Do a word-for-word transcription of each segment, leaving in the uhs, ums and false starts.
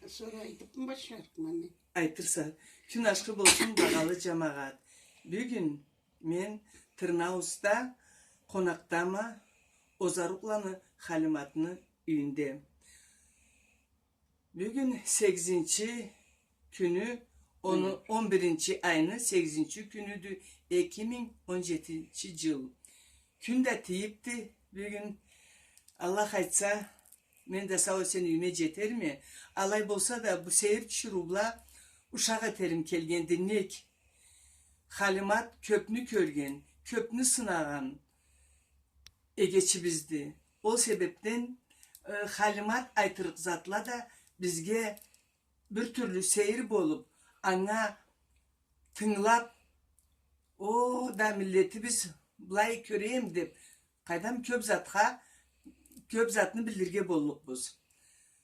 Сора айтыпмы башларыкъма мен? Айтырса. Кюн ашхы болсун, багъалы джамагъат. Бюгюн мен Тырнауста къонакъдама Озарукъланы Халиматны юйюнде. Бюгюн сегизинчи кюню, он, он биринчи айны сегизинчи кюнюдю, эки минг он джетинчи джыл. Кюн да тийибди бюгюн. Аллах айтса, мен да сау-эсен юйюме джетерме. Алай болса да, бу сейир тиширыу бла ушакъ этерим келгенди. Нек? Халимат кёпню кёрген, кёпню сынагъан эгечибизди. Ол себебден, э, Халимат айтырыкъ затла да бизге бир тюрлю сейир болуп, анга тынгылап, о да миллетибиз былай кёрейим деп, къайдам, кёп затха, кёп затны билирге боллукъбуз.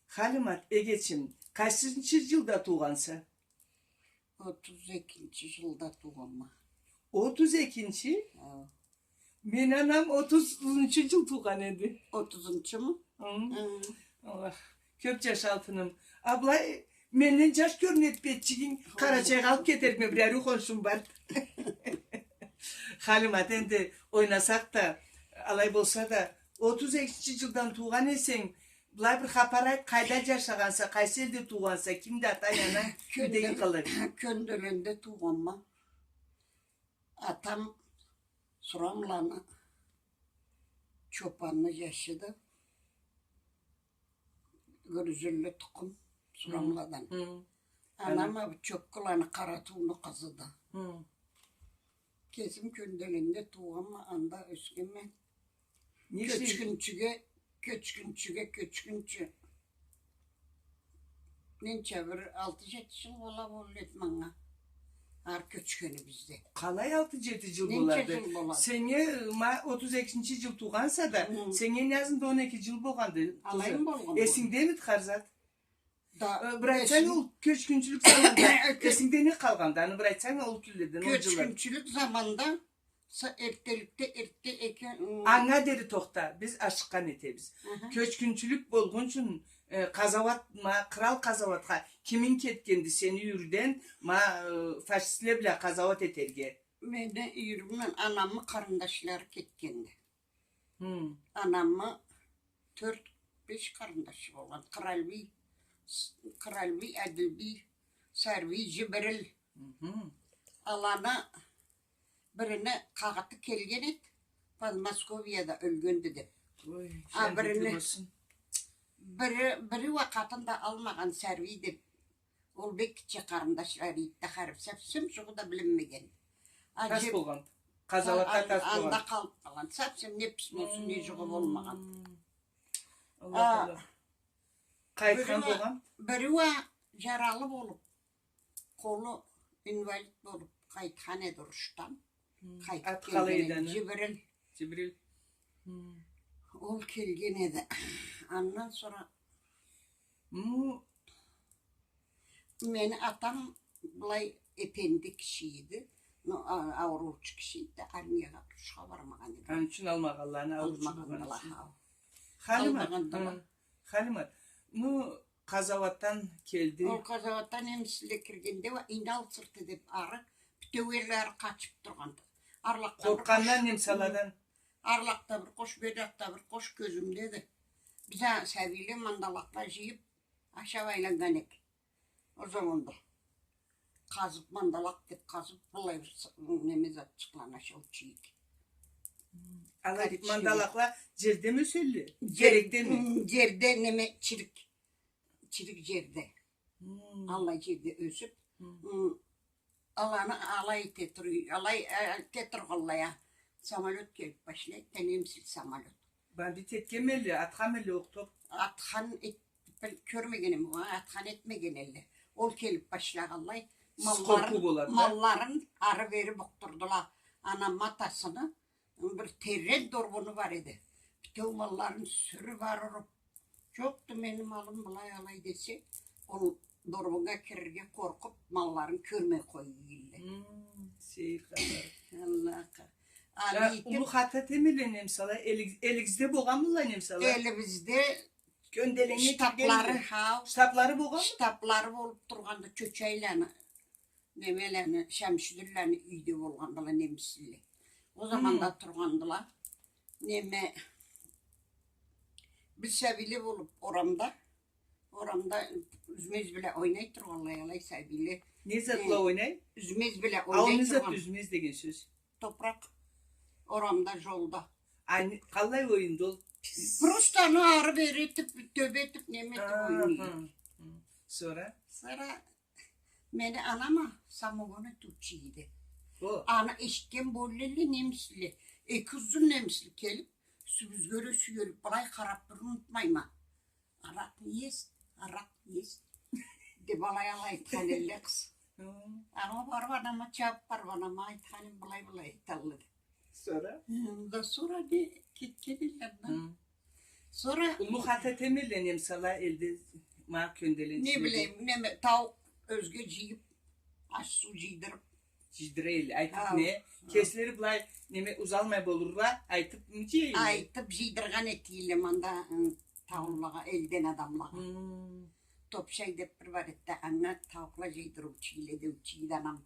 Халимат, эгечим, къайсынчы джылда туугъанса? Отуз экинчи джылда туугъанма. Отуз экинчи? Хау. Мени анам отузунчу джыл туугъан эди. Отузунчуму? Хы. Хы. Аллах. Кёп джаш, алтыным. А былай менден джаш кёрюнеди бетчигинг, Къарачайгъа алып кетерикме, бир ариу хоншум бар. Халимат, энди ойнасакъ да, алай болса да, отуз экинчи джылдан туугъан эсенг, былай бир хапар айт, къайда джашагъанса, къайсы элде туугъанса, кимди атанг, ананг, кимди къылыкъ? Кёнделенде туугъанма. Атам Сурамланы чопанны джашыды. Гюрюзюллю тукъум Сурамладан. Хы. Анам а бу Чоккуланы Къаратууну къызыды. Хы. Кесим Кёнделенде туугъанма, анда ёсгенме. Кёчгюнчюге, кёчгюнчюге, кёчгюнчю. Ненча, бир алты-джети джыл бола болур эди манга. Ары кёчгенибизде. Къалай алты-джети джыл болады? Ненча джыл болады? Сеннге, ма, отуз экинчи джыл туугъанса да, хы, сеннге не азында он эки джыл болгъанды, къызым. Алаймы болгъан? Эсингдемиди хар зат? Да, э, бир айтсанг, эсим-, ол кёчгюнчюлюк заманда эсингде не къалгъанды? Аны бир айтсанг, ол кюнледен, ол джылдан. Кёчгюнчюлюк заманда са-, эртделикде, эртде экен, м. Анга дери тохта, биз ашыкъгъан этебиз. Аха. Кёчгюнчюлюк болгъунчун, э, къазауат, ма, кърал къазауатха киминг кетгенди сени юйюрден, ма, э, фашистле бла къазауат этерге? Мени юйюрюмден анамы къарындашлары кетгенди. Хы. Анамы тёрт-беш къарындашы болгъан. Къралбий, с-, Къралбий, Адилбий, Сарбий, Джибрил. Хы. Аланы бирини къагъыты келген эди, Подмосковьяда ёлгенди деп. Ой, а, джаннетли болсун. Бири, бири уа къатын да алмагъан, Сарбий деп. Ол бек гитче къарындашлары эди да, харип, совсем джугъу да билинмеген. Тас болгъан. Къазауатда тас болгъан. Анда къалып къалгъан. Совсем не письмосу, не джугъу болмагъан. Аллах, Аллах. Къайтхан болгъан. Бири уа джаралы болуп, къолу инвалид болуп къайтхан эди урушдан. Хы. Къайтып келген эди. Джибрил. Джибрил. Хы. Ол келген эди. Андан сора мени атам былай эпенди киши эди. Но, а-, ауруучу киши эди да, армиягъа, урушха бармагъан эди. Аны ючюн алмагъанла аны, ауруучу болгъаны ючюн. Алмагъандыла, хау. Халимат, алмагъандыла. Хы, Халимат, ну, къазауатдан келди. Ол къазауатдан немисле киргенде уа Инал сырты деп ары, битеу ерлери къачып тургъанды. Арлакъда бир къош. Къоркъгъандан немсаладан. Арлакъда бир къош, берлакъда бир къош кёзюмдеди. Биз а сабийле мандалакъла джыйып, ашап айланнган эдик. Ол заманда къазып, мандалакъ деп къазып, былай бир с-, неме затчыкъланы ашау чийик. Хы. Алай деп мандалакъла джердеми ёселле? Джер-, джерекдеми? Хы, джерде, неме, чирик. Чирик джерде. Хы. Аллай джерде ёсюп, хы, хы, аланы алай эте тур-, алай, э, эте тургъанлай а, самолёт келип башлайды да, немсил самолёт. Бандит этгенмелле, атханмелле окъ-топ? Атхан эт-, бил-, кёрмегенме, атхан этмеген элле. Ол келип башлагъанлай, малларын, къоркъуу болады да, малларын ары-бери букъдурдула. Анамы атасыны бир терен дорбуну бар эди. Битеу малларын сюрюп ары уруп, джокъду мени малым былай-алай десе, ол дорбуннга кирирге къоркъуп, малларын кёрмей къоя эдиле. Хм, сейир хапар. Аллах. Аны этип, уллу хата этемелле немсала, элигиз-, элигизде болгъанмыла немсала? Элибизде Кёнделеннге кирген штаблары, эди. Хау. Штаблары болгъан? Штаблары болуп тургъанды, Чочайланы, немелени, Шамшидинлени юйде болгъандыла немисле. Ол заманда тургъандыла. Неме, биз сабийле болуп орамда, орамда юзмез бла ойнай тургъанлай алай сабийле. Не зат бла ойнай? Юзмез бла ойнай тургъан. А ол не зат, юзмез деген сёз? Топуракъ. Орамда, жолда. А не, къаллай оюнду ол? Просто аны ары-бери этип, тёбе этип, неме этип ойнай. Сора? Сора мени анам а самогон этиучю эди. О. Аны эшитген боллу элле немисле. Эки узун немисле келип, юсюбюзге ёре сюелип, былай къарап туруп унутмайма. «Аракъ не ест, аракъ не ест?» деп алай-алай айтхан элле къыз. Хы. Анга барып, анама чабып барып, анама айтханым былай-былай айталла деп. Сора? Хы, да сора не, кетген элле андан. Хы. Сора уллу хата этеме элле немсала элде, ма кёнделенчилеге. Не билейим, неме, тауукъ ёзге жыйып, аш-суу жыйдырып. Жыйдыра элле, айтып не? Хау. Кеслери былай, неме, узалмай болурла, айтып, не жыйа элле? Айтып жыйдыргъан эте элле мында, ы, тауукълагъа, элден адамлагъа. Хы. Топшай деп бир бар эди да, анга тауукъла жыйдырыучу элле деучю эди анам.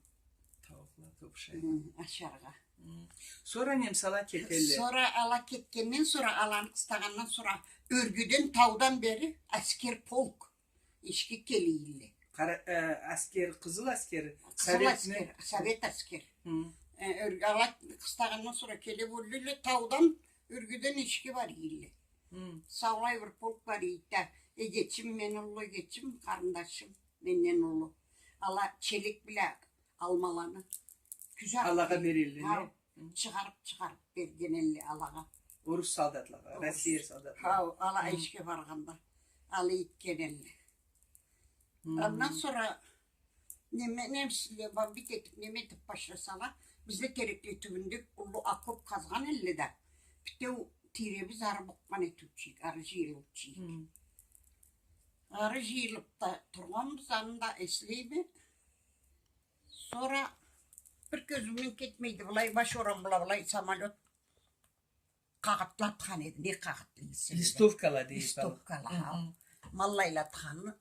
Тауукъла топшай. Хы, ашаргъа. Хы. Сора немсала кете элле. Сора ала кетгенден сора, аланы къыстагъандан сора, ёргеден таудан бери аскер полк ишге келе элле. Къара, э, аскер, къызыл аскер, къызыл аскер, совет аскер. Хы. Э, ёр-, ала къыстагъандан сора келе боллу элле, таудан ёргеден ишге бара элле. Хы. Саулай бир полк бар эди да, эгечим, мен уллу эгечим, къарындашым, менден уллу. Ала челек бла алмаланы кюзакъ алагъа бере элле, хау, не? Хы. Чыгъарып, чыгъарып берген элле алагъа. Орус солдатлагъа, Россия солдатлагъа. Хау, ала ишге баргъанда, алай этген элле. Хы. Андан сора неме, немисле бомбить этип, неме этип башласала, бизде терекле тюбюнде уллу окоп къазгъан элле да, битеу тийребиз ары букъгъан этиучю эдик, ары жыйылыучу эдик. Хы. Ары жыйылып да тургъанбыз, аны да эслейме. Сора бир кёзюмден кетмейди, былай баш орам бла былай самолёт къагъытла атхан эди, не къагъытлы эсе да. Листовкала дейди. Листовкала, хы, хау. Хы. Ма аллайла атханын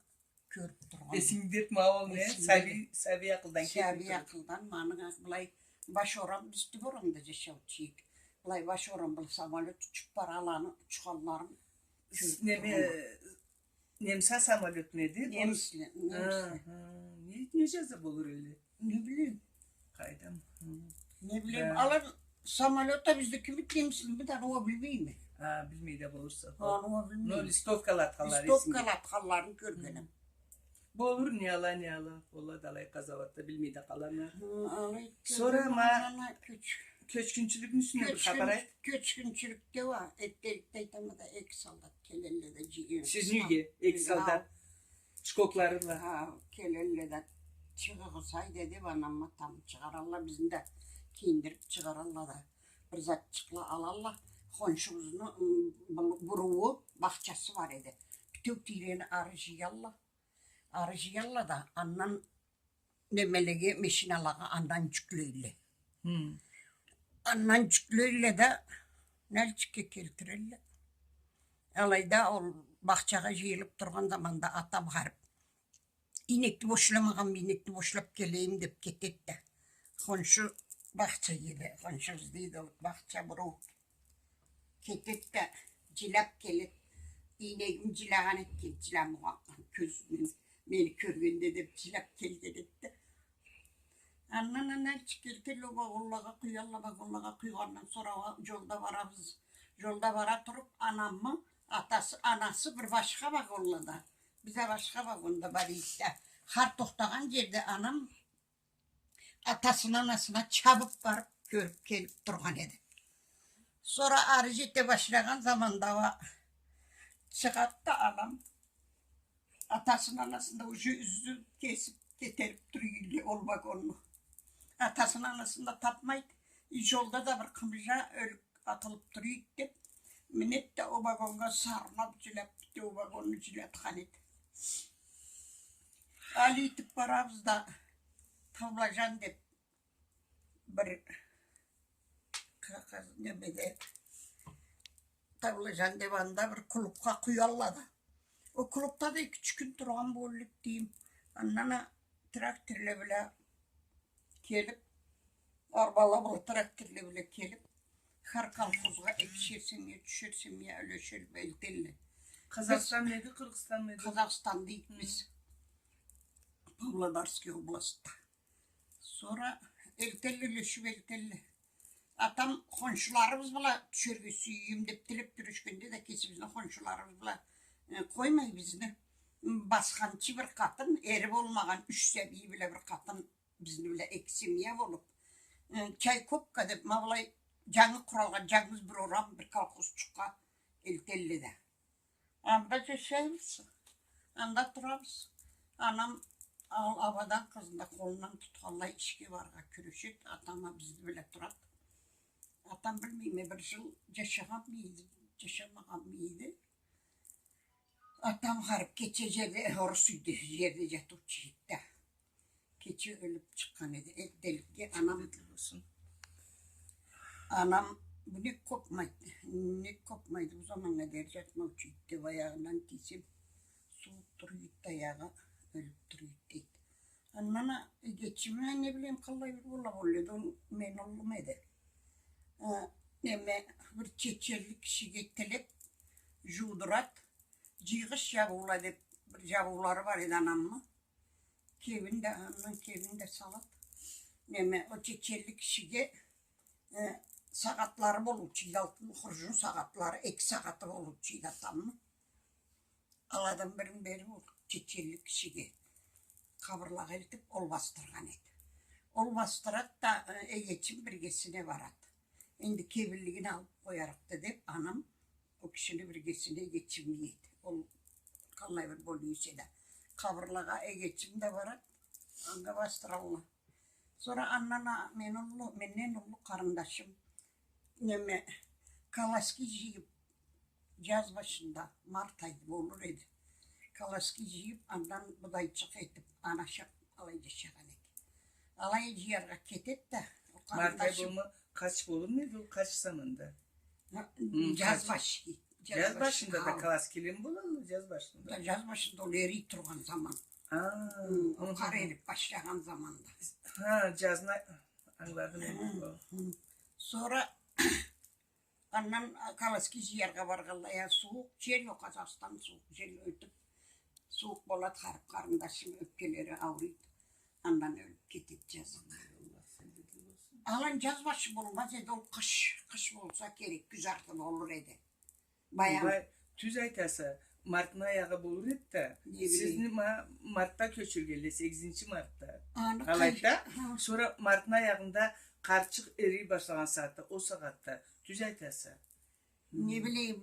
кёрюп тургъанма. Эсингдеми ол, не? Эсимде. Сабий, сабий акъылдан кетип турады. Сабий акъылдан, ма былай баш орам, биз тюп орамда жашаучу эдик. Былай баш орам бла самолёт учуп бара, аланы учханларын кёрюп тургъанма. Неме, немса самолётму эди? Немисле, немисле. Ха, ха. Не, не жаза болур элле? Не билейим. Къайдам. Хы. Не билейим, да. Ала самолёт да биздеки немислеми да, аны уа билмейме. Ха, билмей да болурса. Ха, аны уа билмейме. Но листовкала атханлары эсингде. Листовкала атханларын кёргеним. Хы. Болур, не ала, не ала. Болады алай къазауатда, билмей да къалама. Хы, алай. Сора ма кёч-, кёчгюнчюлюкню юсюне бир хапар айт. Кёчгюнчюлюкде уа, эртденликде айтама да, эки солдат келелле да жыйы-. Сизни юйге эки солдат. Хау. Шкоклары бла. Хау, келелле да, чыгъыгъыз, хайда деп, анам, атам чыгъаралла, бизни да кийиндирип чыгъаралла да, бир затчыкъла алалла. Хоншубузну, м, бу-, буруу бахчасы бар эди. Битеу тийрени ары жыялла. Ары жыялла да, андан немелеге, машиналагъа андан жюклейле. Хы. Андан жюклейле да, Нальчикге келтирелле. Алайда ол бахчагъа жыйылып тургъан заманда атам барып, ийнекни бошламагъанма, ийнекни бошлап келейим деп кетеди да. Хоншу бахча эди, хоншубуз дейди, ол бахча буруу. Кетеди да, жиляп келеди. Ийнегин жилягъан этген, жилямагъан кёзюнден, мени кёргенде деп жиляп келген эди да. Андан, андан чыкъгъанлай, ол вагонлагъа къуялла, вагонлагъа къуйгъандан сора жолда барабыз. Жолда бара туруп, анамы атасы, анасы бир башха вагонлада, биз а башха вагонда бар эдик да. Хар тохтагъан жерде анам атасына, анасына чабып барып, кёрюп келип тургъан эди. Сора ары жете башлагъан заманда уа чыгъады да, анам атасын, анасын да уже юзюн кесип, кетерип тура эди ол вагонну. Атасын, анасын да тапмайды. И жолда да бир къымыжа ёлюк атылып тура эди деп, минеди да, ол вагоннга сарнап жиляп, битеу вагонну жилятхан эди. Алай этип барабыз да, Таблажан деп бир къа-, къа-, немеде, Таблажан деп анда бир клубха къуялла да. Ол клубда да эки-юч кюн тургъан боллукъ дейим. Андан а тракторла бла келип, арбала бла, тракторла бла келип, хар колхозгъа экишер семья, ючюшер семья юлешелле, элтелле. Къазахстан деди, Къыргъызстан деди? Къазахстан дейик биз. Павлодарский областда. Сора элтелле, юлешип элтелле. Атам хоншуларыбыз бла тюшерге сюеме деп тилеп тюрешгенде да, кесибизни хоншуларыбыз бла, э, къоймай бизни. М, басханчы бир къатын, эри болмагъан юч сабийи бла бир къатын бизни бла эки семья болуп, э, Чайковка деп, ма былай джангы къуралгъан джангыз бир орам, бир колхозчукъгъа элтелле да. Анда джашайбыз, анда турабыз. Анам ал-, абадан къызын да къолундан тутханлай ишге барыргъа кюрешет. Атам а бизни бла турат. Атам, билмейме, бир джыл джашагъанмы эди, джашамагъанмы эди. Атам харип кече джерде, орус юйде, джерде джатыучу эди да. Кече ёлюп чыкъгъан эди. Элтелликге анам... Рахметли болсун. Анам бу нек къопмайды, нек къопмайды, бу заманнга дери джатмаучу эди деп, аягъындан тийсем, сууукъ тура эди аягъы, ёлюп тура эди дейди. Андан а эгечим, мен не билейим, къаллай бир бола боллукъду, ол мени уллум эди. Э, неме, бир чеченли кишиге тилеп, джуудурат, джыйгъыч джабыула деп, бир джабыулары бар эди анамы. Кебин да, андан кебин да салат. Неме, ол чеченли кишиге, э, сагъатлары болуучу эди, алтын хурджун сагъатлары, эки сагъаты болуучу эди атамы. Аладан бирин берип, ол чеченли кишиге, къабырлагъа элтип, ол бастыргъан эди. Ол бастырат да, э, эгечим биргесине барат. Энди кебинлигин алып къоярыкъды деп, анам ол кишини биргесине эгечимни ийет. Ол къаллай бир болуучу эсе да. Къабырлагъа эгечим да барат, анга бастыралла. Сора андан а мен уллу, менден уллу къарындашым, неме, колоски джыйып, джаз башында, март ай болур эди. Колоски джыйып, андан будайчыкъ этип, аны ашап, алай джашагъан эди. Алай джыяргъа кетет да, ол къарындашым. Март ай болма, къач болур эди ол, къач заманда? Ха, хы, джаз башы. Джаз башында да колоскиле болалла, джаз башында. Да, джаз башында ол эрий тургъан заман. А, хы, ол къар эрип башлагъан заманда. Ха, джазны ангыладым энди. Хы, хы. Сора андан колоски джыяргъа баргъанлай, а, сууукъ, джел джокъ, Къазахстан сууукъ, джел ётюп, сууукъ болат, харип къарындашым ёпкелери аурыйт. Андан ёлюп кетет, джазыкъ. Алай джаз башы болмаз эди, ол къыш, къыш болса керек, кюз арты болур эди. Баям. Тюз айтаса, мартны аягъы болур эди да. Не билейим. Сизни ма-, мартда кёчюргенле, сегизинчи мартда. Аны къалай да, къай-, ха. Сора мартны аягъында къарчыкъ эрий башлагъан сагъатда, ол сагъатда. Тюз айтаса. Не билейим,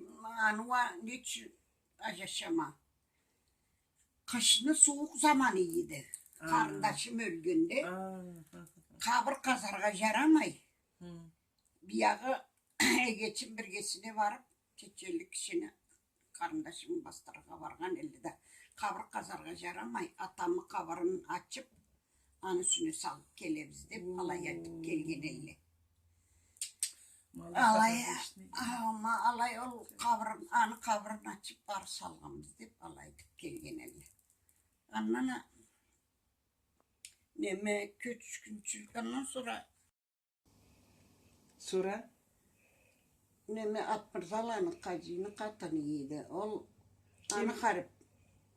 аны уа не ючюн аджашама. Къышны сууукъ заманы эди. А. Къарындашым ёлгенде, а, ха, ха, ха, къабыр къазаргъа джарамай. Хы. Биягъы эгечим биргесине барып, чеченли кишини, къарындашымы бастырыргъа баргъан элле да, къабыр къазаргъа джарамай, атамы къабырын ачып, аны юсюне салып келебиз деп, алай айтып келген элле. Алай, ама алай ол къабырын, аны къабырын ачып, бары салгъанбыз деп, алай айтып келген элле. Андан а, неме, кёчгюнчюлюк, андан сора Сора? Неме, Атмырзаланы, къаджини къатыны эди. Ол, ким? Аны харип,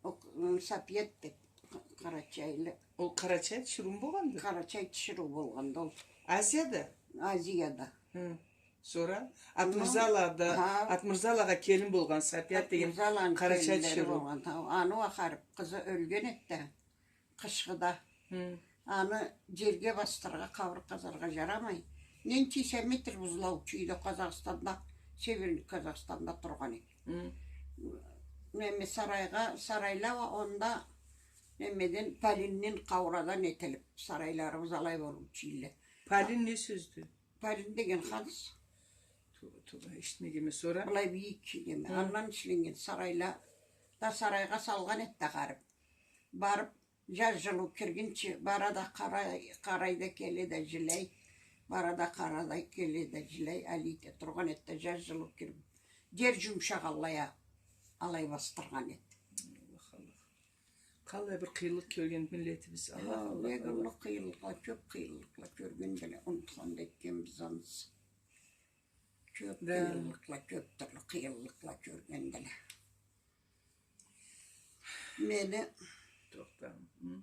ол, ы, Сапият деп, къа-, къарачайлы. Ол къарачай тиширыу болгъанды? Къарачай тиширыу болгъанды ол. Азияда? Азияда. Хы. Сора? Атмырзалада, ха. Атмырзалагъа келин болгъан Сапият деген къарачай тиширыу. Атмырзаланы келинлери болгъан. Ха, аны уа харип, къызы ёлген эди да. Къышхыда. Хы. Аны джерге бастырыргъа, къабыр къазаргъа джарамай. Ненча метр бузулуучу эди, Къазахстанда, Северный Къазахстанда тургъан эди. Хы. Неме, сарайгъа, сарайла уа онда, немеден, полинден, къаурадан этилип, сарайларыбыз алай болуучу эдиле. Полин не сёздю? Полин деген хадис. Тоба, тоба, эшитмегенме, сора. Былай бийик неме. Хы. Андан ишленнген сарайла да, сарайгъа салгъан эди да харип. Барып, джаз джылыу киргинчи, бара да къарай, къарай да келе да джиляй, бара да къарай да келе да джиляй, алай эте тургъан эди да, джаз джылыу кирип, джер джумшагъанлай а, алай бастыргъан эди. Къалай бир къыйынлыкъ кёрген миллетибиз, Аллах, Аллах, бек уллу къыйынлыкъла, кёп къыйынлыкъла кёргендиле, унутхан да этгенбиз ансы. Кёп къыйынлыкъла, кёп тюрлю къыйынлыкъла кёргендиле. Мени... Тохта. Хы.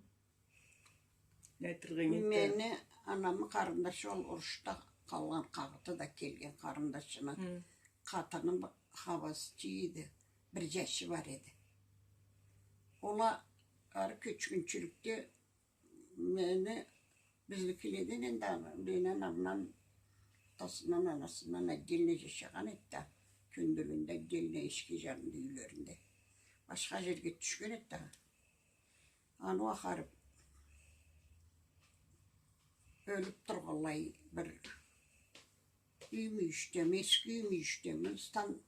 Не айтыргъа эди? Мени анамы къарындашы, ол урушда къалгъан, къагъыты да келген къарындашыны къатыны б-, хабасчы эди. Бир жашы бар эди. Ол а ары кёчгюнчюлюкде мени, бизникиледен энди аны, мени анамдан, атасындан, анасындан отдельно жашагъан эди да, Кёнделенде отдельно эшиги жанында юйлеринде. Башха жерге тюшген эди да. Аны уа харип, ёлюп тургъанлай бир юй мюйюшдеми, эски юй мюйюшдеми, стан-,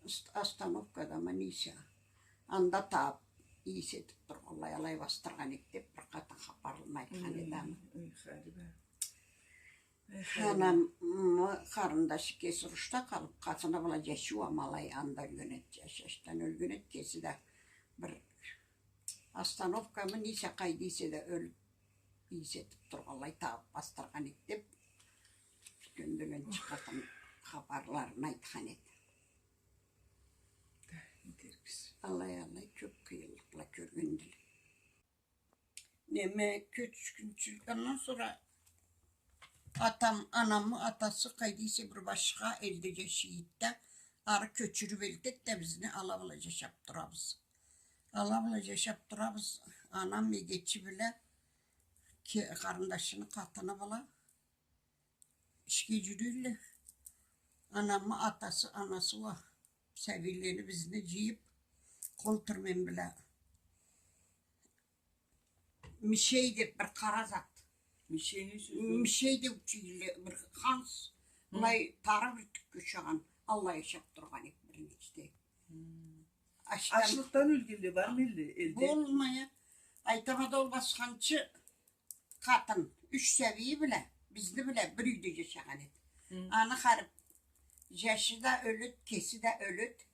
ст-, остановкадамы, нейсе. Анда табып, ийис этип тургъанлай, алай бастыргъан эди деп, бир къатын хапарын айтхан эди аны. Ой, харип а. Ой, харип а. Анамы къарындашы кеси урушда къалып, къатыны бла жашы уа ма алай анда ёлген эди, жаш-, жашдан ёлген эди, кеси да бир остановкамы, нейсе, къайда эсе да ёлюп, ийис этип тургъанлай табып бастыргъан эди деп, Кёнделенчи къатын хапарларын айтхан эди. Да, не этерикбиз. Алай-алай кёп къыйынлыкъла кёргендиле. Неме, кёчгюнчюлюк, андан сора атам, анамы атасы къайда эсе бир башха элде жашай эди да, ары кёчюрюп элтеди да, бизни ала бла жашап турабыз. Ала бла жашап турабыз. Анам эгечи бла, ке-, къарындашыны къатыны бла ишге жюрюйле. Анамы атасы, анасы уа сабийлени бизни жыйып, къол тирмен бла мишей деп бир къара зат. Мишей не сёз ол? Мишей деп учуйле бир ханс. Былай тары бир тюкге ушагъан. Аллай ашап тургъан эди бир нечте. Ачлыкъдан ёлгенле бармы элде? Болмай а. Айтама да, ол басханчы къатын, юч сабийи бла, бизни бла бир юйде жашагъан эди. Аны харип, жашы да ёледи, кеси да ёледи.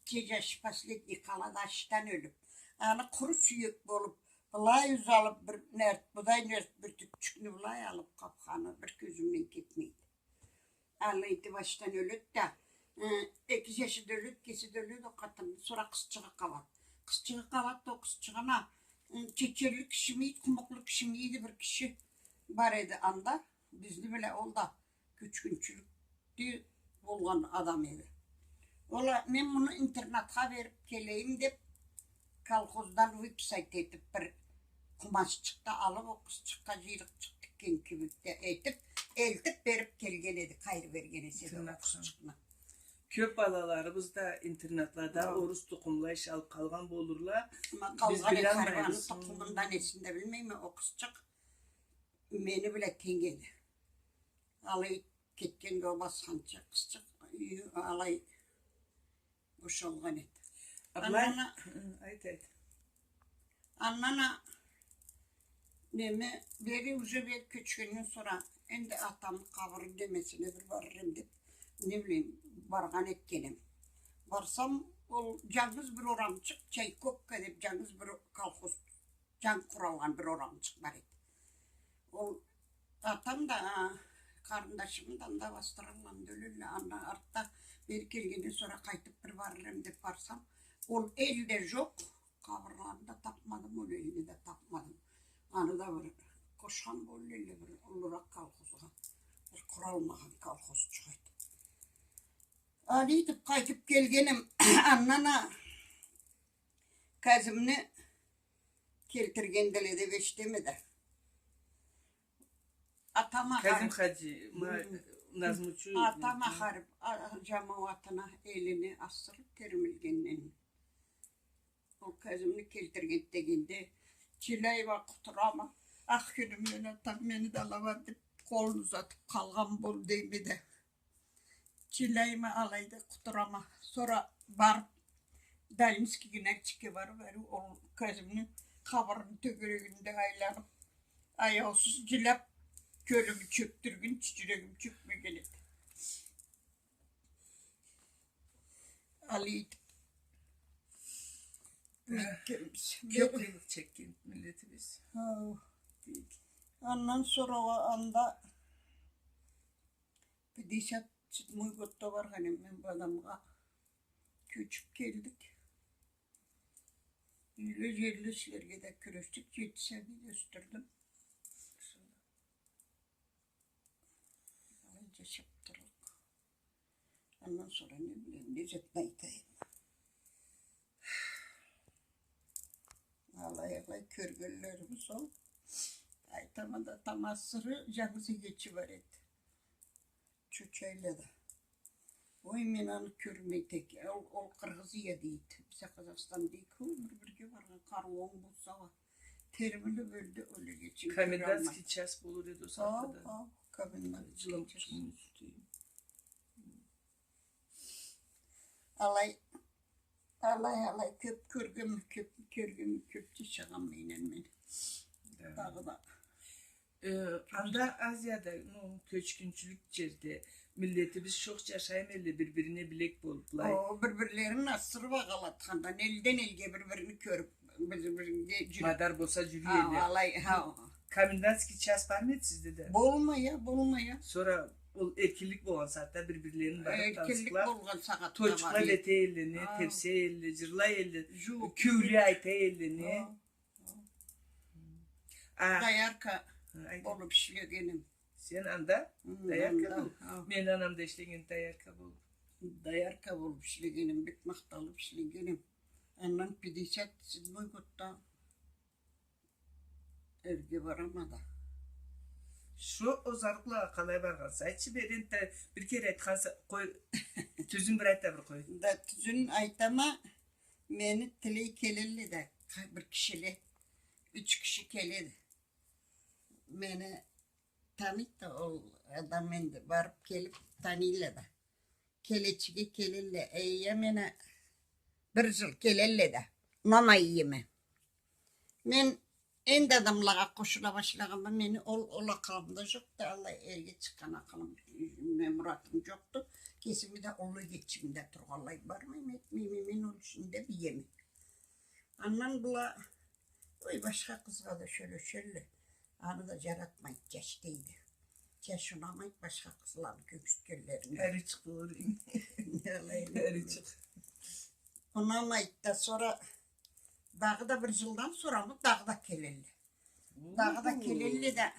Гитче жашы последний къалады ачдан ёлюп. Аны къуру сюек болуп, былай узалып, бир нерт, будай нерт бир тюпчюкню былай алып, къапханы бир кёзюмден кетмейди. Алай этип ачдан ёледи да, э, эки жашы да ёледи, кеси да ёледи ол къатын. Сора къызчыгъы къалады. Къызчыгъы къалады да, ол къызчыгъына, э, чеченли кишими эди, къумукълу кишими эди, бир киши бар эди анда, бизни бла ол да кёчгюнчюлюкде болгъан адам эди. Ол а, мен муну интернатха берип келейим деп, колхоздан выписать этип, бир къумаччыкъ да алып, ол къызчыкъгъа жыйрыкъчыкъ тикген кибик да этип, элтип берип келген эди, къайры берген эсе да ол къызчыкъны. Кёп балаларыбыз да интернатлада орус тукъумла иш алып къалгъан болурла. Ма къалгъан эди, харип, аны тукъумун да, несин да билмейме, ол къызчыкъ мени бла тенг эди. Алай кетгенди ол басханчы къызчыкъ, юйю алай бошалгъан эди. Андан а, айт, айт. Андан а, неме, бери, уже бери кёчгенден сора, энди атамы къабыры немесине бир барыр эм деп, не билейим, баргъан этгенем. Барсам, ол жангыз бир орамчыкъ, Чайковка деп жангыз бир колхоз, жанг къуралгъан бир орамчыкъ бар эди. Ол атам да, а, къарындашымы да анда бастыралла, анда ёлелле, андан артда бери келгенден сора къайтып бир барыр эм деп барсам, ол элде жокъ, къабырларын да тапмадым, ол элни да тапмадым. Аны да бир къошхан болур элле бир уллуракъ колхозгъа, бир къуралмагъан колхозчукъ эди. Алай этип къайтып келгенем, андан а Казимни келтиргендиле деп эшитеме да. Атама харип. Казим хаджи, ма-, Назмучу. Атама харип, а, жамауатына, элине асырып, термилгенден. Ол Казимни келтирген дегенде, жиляйма, къутурама. Ах кюнюмден, атам мени да ала бар деп, къолун узатып къалгъан бол дейме да. Жиляйма, алайда къутурама. Сора барып, Дальницкий генерчикге барып, ариу ол Казимни къабырыны тёгерегинде айланып, аяусуз жиляп, кёлюмю чёкдюргюнчю жюрегим чёкмеген эди. Алай этип, Кёп къыйынлыкъ чекген миллетибиз. Хау. Андан сора анда пятьдесят седьмой годда баргъан эдим мен бу адамгъа. Кёчюп келдик. Юйле, жерле ишлерге да кюрешдик, жети сабий да ёсдюрдюм. Алай жашап турдукъ. Андан сора не билейим, не затны айтайым. Алай, алай кёргенлерибиз ол. Айтама да, тамасыры жангыз эгечи бар эди. Чучайлада. Ой, мен аны кёрмей тек, ол, ол къыргъыз ия дейди. Бизде Къазахстанда эки бир-бирге баргъан, къарыуунг болса уа. Термилип ёлдю, ол эгечинги кёралмай. Комендантский час болур эди ол сагъатда. Хау, комендантский час. Алай, алай, алай кёп кёргенме, кёп кёргенме, кёп жашагъанма эдим мен. Да. Дагъыда. Э, анда Азияда, ну, кёчгюнчюлюк жерде миллетибиз шох жашайма элле, бир-бирине билек болуп, былай. О, бир-бирлерин асырып агъалатхандан, элден элге бир-бирин кёрюп, бир-бирине жюрюп. Мадар болса жюрюй элле. Хау, алай, хау. Комендантский час бармы эди сизде да? Болмай а, болмай а. Сора ол эркинлик болгъан сагъатда бир-бирлерин барып танысханлай, эркинлик болгъан сагъатда тойчукъла эте элле, не, тепсе элле, жырлай элле, кюйле айта элле, не. Хау. А. Доярка болуп ишлегеним. Сен анда доярка болуп? Хау. Мени анам да ишлеген доярка болуп. Доярка болуп ишлегеним, бек махталып ишлегеним. Андан пятьдесят седьмой годда эрге барама да. Шо озарыкълагъа къалай баргъанса? Айтчы, бери энтда бир кере айтханса, къой, тюзюн бир айта бир къой. Да, тюзюн айтама, мени тилей келелле да, къа-, бир кишиле, юч киши келеди. Мени таныйды да ол адам, энди барып келип таныйла да. Келечиге келелле, эй, я мени бир жыл келелле да, унамай иеме. Мен энди адамлагъа къошула башлагъанма, мени ол, ол акъылымда жокъду, аллай эрге чыкъгъан акъылым, мен муратым жокъду. Кесими да, уллу эгечими да тургъанлай бармайма, этмейме, мен ол ишни да бийеме. Андан была, ой, башха къызгъа да сёлешелле. Аны да жаратмайды, жаш дейди. Жаш унамайды башха къызланы кёргюзтгенлерине. Ариу чыкъ болур. Алай. Ариу чыкъ. Унамайды да, сора дагъыда бир жылдан сорамы дагъыда келелле. Дагъыда келелле да.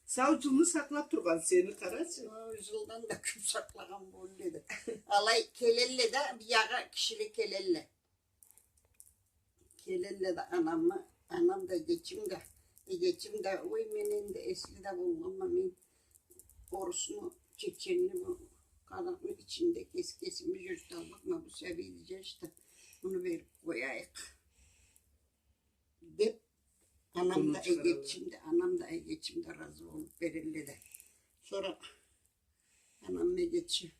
Сау жылны сакълап тургъан сени, къарачы. О, жылдан да кёп сакълагъан болур эди. Алай келелле да, биягъы кишиле келелле. Келелле да анамы, анам да, эгечим да, эгечим да, ой, мен энди эсли да болгъанма, мен орусну, чеченни, бу къазахны ичинде кес-, кесими жюрюталлыкъма, бу сабийди жаш да, муну берип къояйыкъ деп, анам да, эгечим да, анам да, эгечим да ыразы болуп берелле да. Сора анам, эгечи.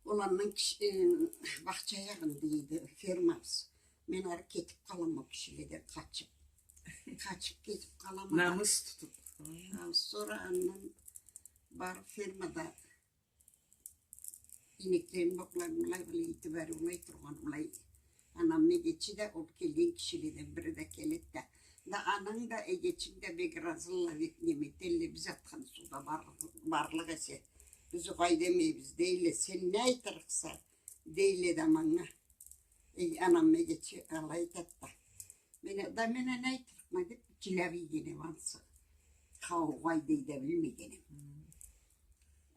Ол андан киш-, э, бахча ягъында эди фермабыз. Мен ары кетип къалама ол кишиледен къачып. Къачып кетип къалама. Намыс тутуп. Хау, сора андан барып фермада ийнеклерин бокълай, былай, былай итибери улай тургъан, улай. Анам, эгечи да, ол келген кишиледен бири да келеди да. Да ананг да, эгечинг да бек ыразылла, бек неме этелле, биз атхан сууда бар-, барлыкъ эсе. Биз угъай демейбиз, дейле, сен не айтырыкъса, дейле да манга. Э, анам, эгечи алай айтады да. Мен а, да мен а не айтырыкъма деп, жиляп ийгенем ансы. Хау, угъай дей да билмегенем.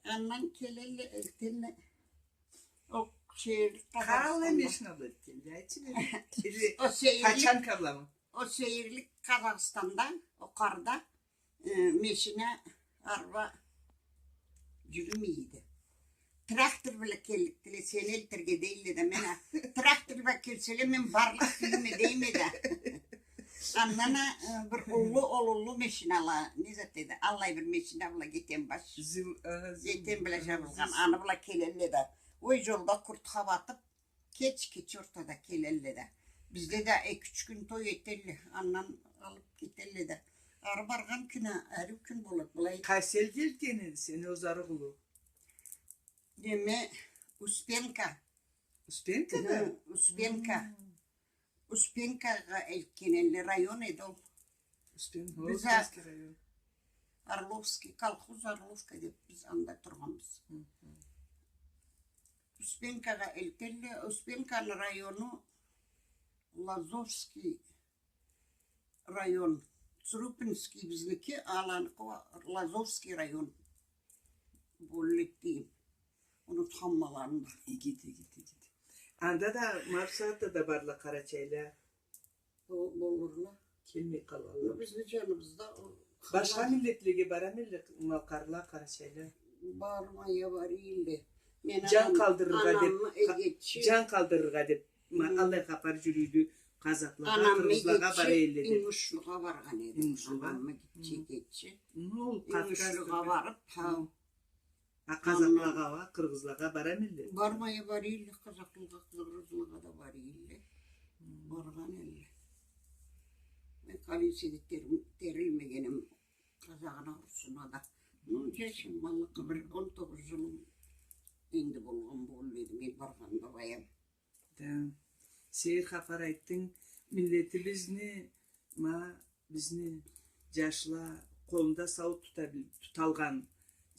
Андан келелле, элтелле. Ол сейирлик Къалай Къазахстанда. Машина бла элтгенле, айтчы бери. Ол сейирлик, тачанка бламы? Ол сейирлик Къазахстанда, ол къарда, э, машина, арба жюрюмей эди. Трактор бла келликдиле, сени элтирге дейле да, мен а, трактор бла келселе, мен барлыкъ тюйюлме дейме да. Андан а, э, бир уллу, ол уллу машинала, не зат эди, аллай бир машина бла, кетен баш. Зил, аха, зил. Кетен бла жабылгъан, аны бла келелле да. Ой, жолда куртха батып, кеч, кеч ортада келелле да. Бизде да эки-юч кюн той этелле, андан алып кетелле да. Ары баргъан кюн а, ариу кюн болур, былай. Къайсы элге элтген эди сени озарыкъ улу? Неме, Успенка. Успенка да? Хы, Успенка. Хм. Успенкагъа элтген элле, район эди ол. Успен-, Биз а-, Успенский район. Орловский, колхоз Орловка деп биз анда тургъанбыз. Хы-хы. Успенкагъа элтелле, Успенканы району Лазовский район, Цурупинский бизники, аланыкъы Лазовский район. Боллукъ дейим. Унутханма аланы. Игит, игит, игит. Анда да, ма бусагъатда да барла къарачайла. Бо-, болурла. Келмей къалгъанла. Бизни жаныбызда о... Башха миллетлеге барама элле малкъарла, къарачайла? Бармай а, бара элле. Мен анам, анамы эгечи. Жан къалдырыргъа деп, ма, аллай хапар жюрюйдю. Къазакълагъа, къыргъызлагъа бара элле деп. Ингушлугъа баргъан эди. Ингушлугъа. Анамы эгечи, эгечи. Ингушлугъа барып, хау. А къазакълагъа, къыргъызлагъа барама элле? Бармай а, бара элле, къазакълагъа, къыргъызлагъа да бара элле. Баргъан элле. Мен къалай эсе да тер-, терилмегенме къазагъына, урусуна да. Ну, жашым, баллыкъ, бир он тогъуз жылым энди болгъан боллукъ эди мен баргъанда баям. Да. Сейир хапар айтдынг. Миллетибизни, ма, бизни жашла, къолунда сауут тута бил-, туталгъан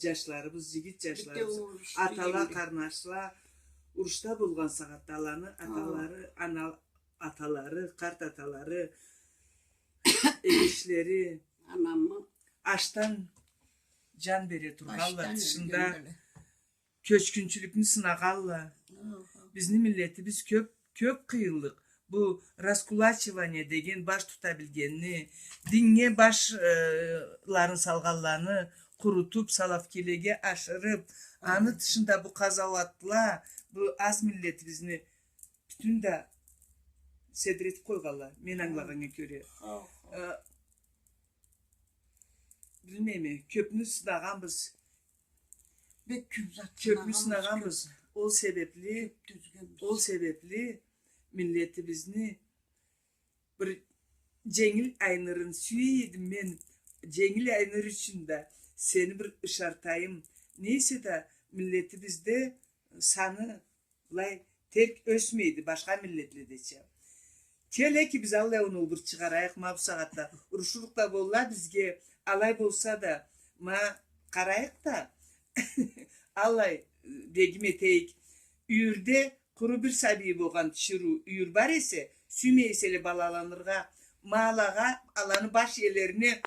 жашларыбыз, жигит жашларыбыз, атала, къарнашла, урушда болгъан сагъатда аланы аталары, ана-, аталары, къарт аталары, эгечлери, анамы, ачдан жан бере тургъанла, тышында кёчгюнчюлюкню сынагъанла. Бизни миллетибиз кёп, кёп къыйынлыкъ. Бу раскулачивание деген, баш тута билгенни, диннге баш, э, ларын салгъанланы къурутуп, салафкилеге ашырып, аны тышында бу къазауатла, бу аз миллетибизни бютюн да седир этип къойгъанла, мен ангылагъаннга кёре. Э, билмейме, кёпню сынагъанбыз. Бек кёп зат сынагъанбыз. Кёпню сынагъанбыз. Ол себепли, ол себепли миллетибизни бир Женгил Айнурун сюе эдим мен. Женгил Айнур ючюн да сени бир ышартайым. Не эсе да, миллетибизде саны былай терк ёсмейди, башха миллетледеча. Кел, экибиз аллай оноу бир чыгъарайыкъ, ма бусагъатда. Урушурукъ да болла бизге, алай болса да, ма къарайыкъ да, аллай, э, бегим этейик. Юйюрде къуру бир сабийи болгъан тиширыу юйюр бар эсе, сюймей эселе балаланыргъа, ма алагъа, аланы баш иелерине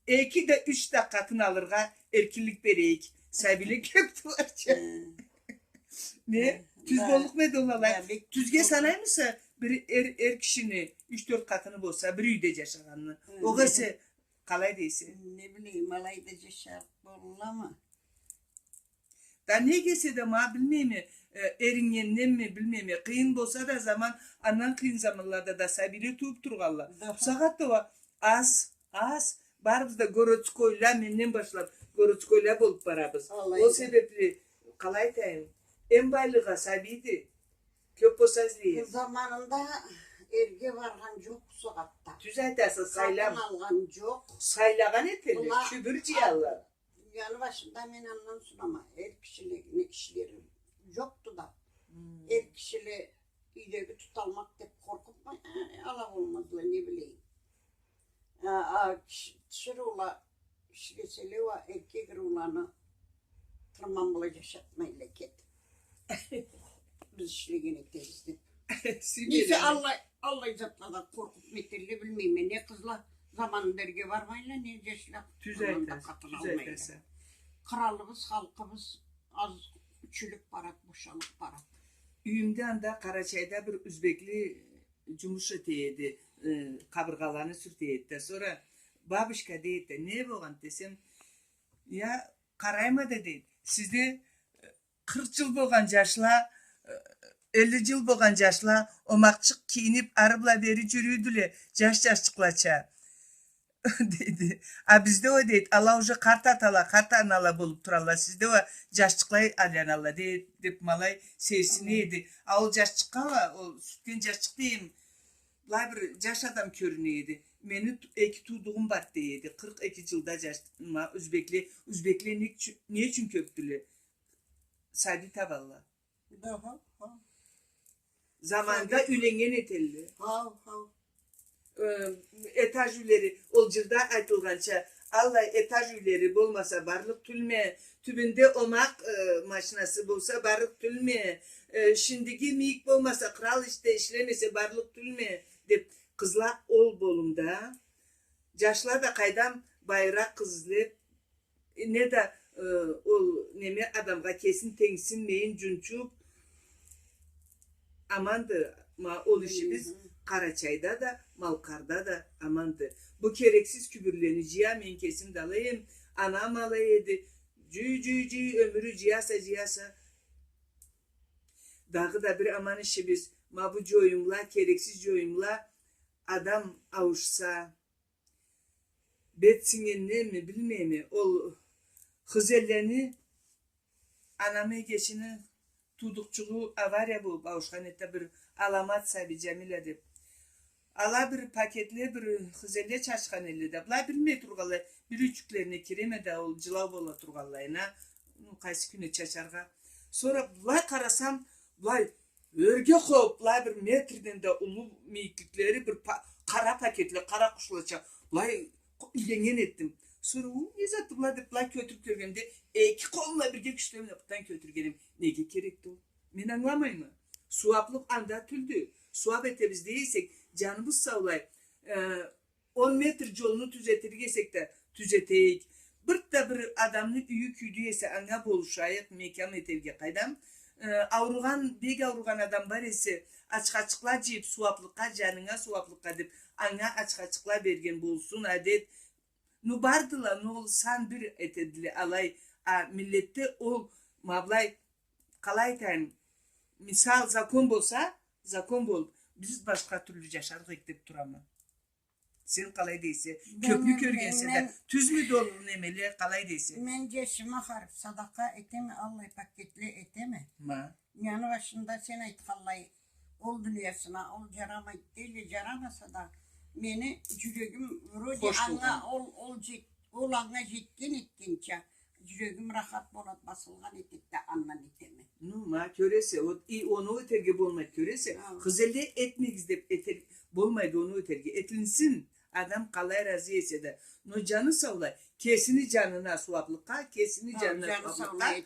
эки да, юч да къатын алыргъа эркинлик берейик. Сабийле кёп тууарча. Хы. Не? Хы, тюз боллукъму эди ол алай? Тюзге санаймыса бир эр, эр кишини юч-тёрт къатыны болса, бир юйде жашагъанны? Хы. Огъесе къалай дейсе? Не билейим, алай да жашап болламы? Да неге эсе да, ма билмейме, э, эрингенденми, билмейме, къыйын болса да заман, андан къыйын заманлада да сабийле тууп тургъанла. Да. Бусагъатда уа аз, аз, барыбыз да городскойла, менден башлап, городскойла болуп барабыз. Алай. Ол себепли, къалай айтайым, эм байлыгъы сабийди. Кёп болса излейме. Заманында эрге баргъан жокъ бусагъатда. Тюз айтаса, сайлам. Къатын алгъан жокъ. Сайлагъан этелле, кюбюр жыялла. Дунияны башында мен андан сунама, эр кишилени ишлери жокъду да. Хм. Эр кишиле юйдеги туталмакъ деп къоркъупму, э, ала болмазла, не билейим. А, а, киш-, тиширыула ишлеселе уа, эркек ырууланы тырман бла жашатмайла экен. Биз ишлеген этербиз деп. Нейсе, аллай, аллай затладан къоркъуп нетелле, билмейме. Не къызла заманында эрге бармайла, не жашла заманында къатын алмайла. Тюз айтаса, тюз айтаса. Къралыбыз, халкъыбыз аз ёчюлюп барат, бошалып барат. Юйюмде анда Къарачайда бир юзбекли жумуш эте эди, э, къабыргъаланы сюрте эди да. Сора бабушка дей эди да, не болгъан десем, я, къарайма да, дейди, сизде, э, къыркъ жыл болгъан жашла, э, элли жыл болгъан жашла омакъчыкъ кийинип, ары бла бери жюрюйдюле, жаш жашчыкълача. Дейди. А бизде уа, дейди, ала уже къарт атала, къарт анала болуп туралла, сизде уа жашчыкъла айланалла, дейди, деп ма алай сейирсине эди. А ол жашчыкъгъа уа, ол сюртген жашчыкъ дейим, былай бир жаш адам кёрюне эди. Мени ту-, эки туудугъум барды, дей эди. Къыркъ эки жылда жаш-, ма, юзбекле, юзбекле не ючю-, не ючюн кёпдюле? Сабий табалла. Да, ха, ха. Заманда юйленнген этелле. Хау, хау. Э, этаж юйлери, ол джырда айтылгъанча, аллай этаж юйлери болмаса, барлыкъ тюлме, тюбюнде омакъ, э, машинасы болса, барлыкъ тюлме, э, шиндиги мийик болмаса, кърал ишде ишлемесе, барлыкъ тюлме, деп, къызла ол болумда. Джашла да къайдам, байыракъ къыз излеп, э, не да, э, ол неме адамгъа кесин тенгсинмейин, джунчуп, аманды. Ма ол ишибиз Къарачайда да, Малкъарда да аманды. Бу керексиз кюбюрлени джыя, мен кесим да алай эдим, анам алай эди. Джюй, джюй, джюй, ёмюрю джыяса, джыяса. Дагъыда бир аман ишибиз, ма бу джоюмла, керексиз джоюмла, адам ауушса, бет сингенденми, билмейме, ол Хызеллени, анамы эгечини туудукъчугъу авария болуп ауушхан эди да, бир аламат сабий, Джамиля деп. Ала бир пакетле, бир Хызелле чачхан элле да. Былай билмей тургъанлай, бир юйчюклерине киреме да, ол джылау бола тургъанлайына, ну, къайсы кюнде чачаргъа. Сора былай къарасам, былай ёрге къобуп, былай бир метрден да уллу мийикликлери, бир па-, къара пакетле, къара къушлача, былай къо-, ийгеннген этдим. Сора, у, не затды была деп, былай кётюрюп кёргенде, эки къолумла бирге кючле бла бутдан кётюргеним. Неге керекди ол? Мен ангыламайма. Сууаплыкъ анда тюлдю. Сууап этебиз дей эсек, джаныбыз саулай, э, он метр джолну тюзетирик эсек да, тюзетейик. Бир да бир адамны юйю кюйдю эсе, анга болушайыкъ, мекям этерге къайдам. Э, ауругъан, бек ауругъан адам бар эсе, ачхачыкъла джыйып, сууаплыкъгъа, джанынга сууаплыкъгъа деп, анга ачхачыкъла берген болсун, адет. Ну, бардыла, ну, ол сан бир этедиле алай, а миллетде ол, ма былай, къалай айтайым, мисал, закон болса, закон болуп, биз башха тюрлю джашарыкъ эдик деп турама. Сен къалай дейсе? Кёпню кёргенсе да, тюзмюдю ол немеле, къалай дейсе? Мен джашыма харф садакъа этеме, аллай пакетле этеме. Ма. Джаны башында сен айтханлай, ол дуниясына, ол джарамайды дейле, джарамаса да, мени джюрегим вроде анга, ол, ол джет-, ол анга джетген этгенча, джюрегим рахат болад, басылгъан этеди да, андан этеме. Ну, ма, кёресе, вот, и оноу этерге болмайды, кёресе. Хау. Хызелле этмегиз деп этер-, болмайды оноу этерге. Этилинсин, адам къалай разы эсе да. Но джаны саулай, кесини джанына сууаплыкъгъа, кесини джанына сууаплыкъгъа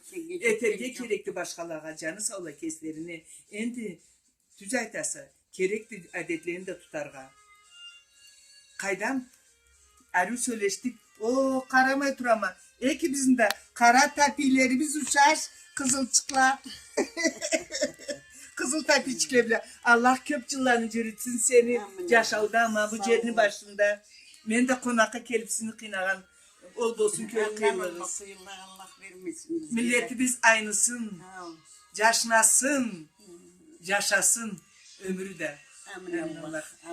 этерге керекди башхалагъа, джаны саулай кеслерине. Энди тюз айтаса, керекди адетлени да тутаргъа. Къайдам, ариу сёлешдик. О, къарамай турама. Экибизни да къара тапийлерибиз ушаш, къызылчыкъла. Къызыл тапийчикле бла. Аллах кёп джылланы джюрютсюн сени джашауда, ма бу джерни башында. Мен да къонакъгъа келип сизни къыйнагъан ол болсун кёллюгюгюз. Аллах бермесин бизге да. Миллетибиз айнысын, джашнасын, джашасын ёмюрю да. Амин, Аллах.